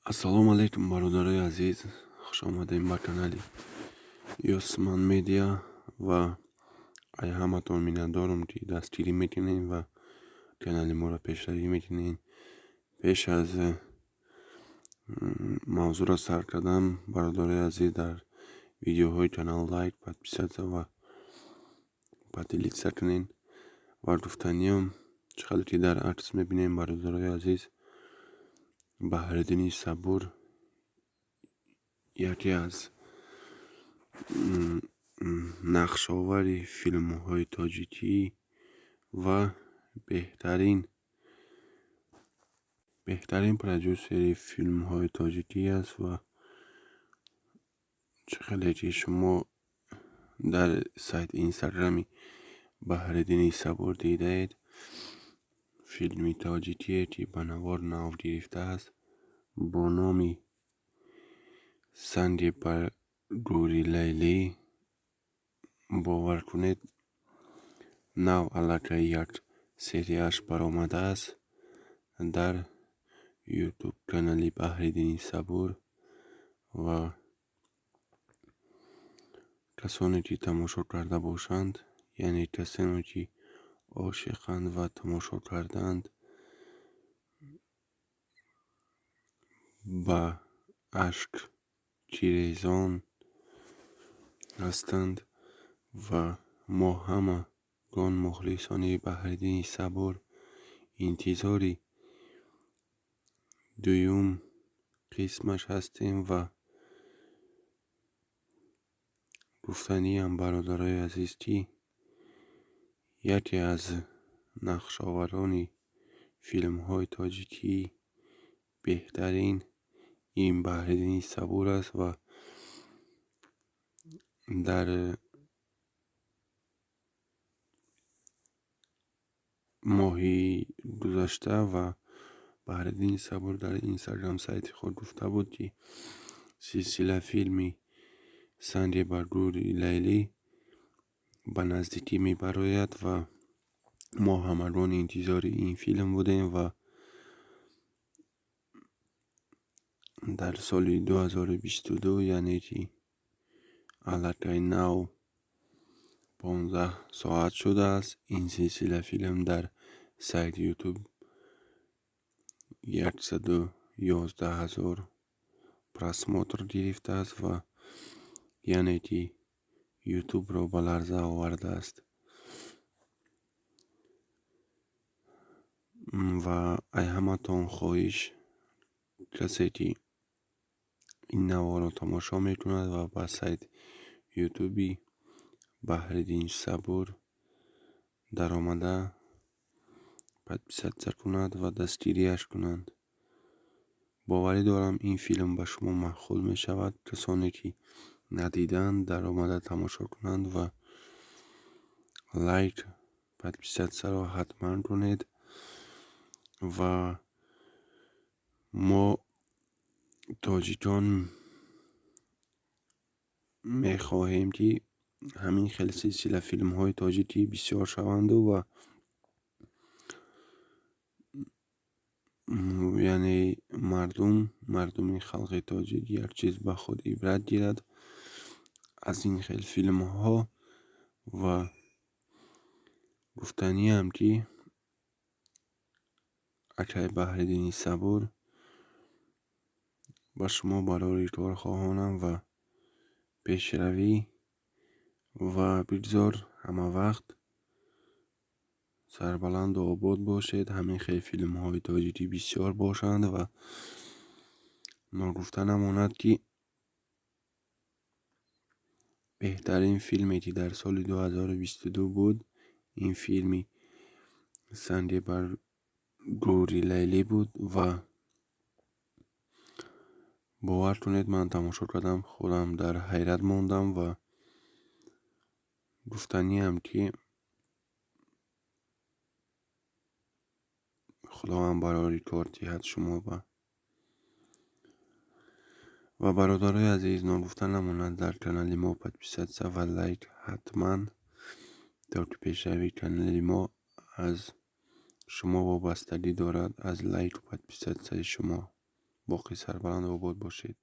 Ассалому алайкум, бародарои азиз, хушомадем ба канали Ёсман Медиа ва ай ҳаматон миннатдорам, ки дастгирӣ мекунед ва канали моро пешравӣ мекунед. Пеш аз мавзӯъро сар кардан, бародарои азиз, дар видеоҳои канал лайк, подписаться ва поделиться кунед. Ва гуфтаниам, чӣ қадр ки дар акс мебинем, бародарои азиз, Баҳриддини Сабур яке аз нақшовари филмҳои тоҷикӣ ва беҳтарин продюсери филмҳои тоҷикӣ аст. Ва чӣ хеле ки шумо дар сайти инстаграми Баҳриддини Сабур дидаед, филми тоҷикие, ки ба навор нав гирифтааст бо номи «Санги бар гӯри Лайлӣ», бовар кунед, нав аллакай як серияаш баромадааст дар ютуб канали Баҳриддини Сабур. Ва касоне ки тамошо карда бошанд, яъне касоне ки ошиқанд ва тамошо кардаанд, ба ашк тирезон ҳастанд. Ва мо ҳамагон мухлисони Баҳриддини Сабур интизори дуюм қисмаш ҳастем. Ва гуфтаниам, бародарои азиз, ки яке аз нақшоварони филмҳои тоҷикӣ беҳтарин ин Баҳриддини Сабур аст. Ва дар моҳи гузашта ва Баҳриддини Сабур дар инстаграм сайти худ гуфта буд, ки силсила филми «Санги бар гӯри Лайлӣ» ба наздикӣ мебарояд. Ва мо ҳамагон интизори ин филм будем. Ва дар соли 2022, яъне ки аллакай нав 15 соат шудааст, ин силсила филм дар сайти ютуб 111 000 просмотр гирифтааст ва яъне ки ютубро ба ларза овардааст. Ва ай ҳаматон хоҳиш, касе ки ин наворро тамошо мекунад ва ба сайти ютуби Баҳриддин Сабур даромада подписаться кунад ва дастгириаш кунанд. Боварӣ дорам, ин филм ба шумо маъқул мешавад. Касоне ки надидаанд, даромада тамошо кунанд ва лайк, подписатьсяро ҳатман кунед. Ва мо тоҷикон мехоҳем, ки ҳамин хел силсила филмҳои тоҷикӣ бисёр шаванду ва яъне мардуми халқи тоҷик як чиз ба худ ибрат гирад аз ин хел филмҳо. Ва гуфтаниам, ки акай Баҳриддини Сабур, ба шумо барори кор хоҳонам ва пешравӣ ва бигзор ҳамавақт сарбаланду обод бошед, ҳамин хел филмҳои тоҷикӣ бисёр бошанд. Ва ногуфта намонад, ки беҳтарин филме, ки дар соли 2022 буд, ин филми «Санги бар гӯри Лайлӣ» буд. Ва бовар кунед, ман тамошо кардам, худам дар ҳайрат мондам. Ва гуфтаниам, ки Худованд барори кор диҳад шумо ба. Ва бародарои азиз, ногуфта намонад, дар канали мо подписаться ва лайк ҳатман, то ки пешравии канали мо аз шумо вобастагӣ дорад, аз лайку подписатьсяи шумо. Боқӣ сарбаланду обод бошед.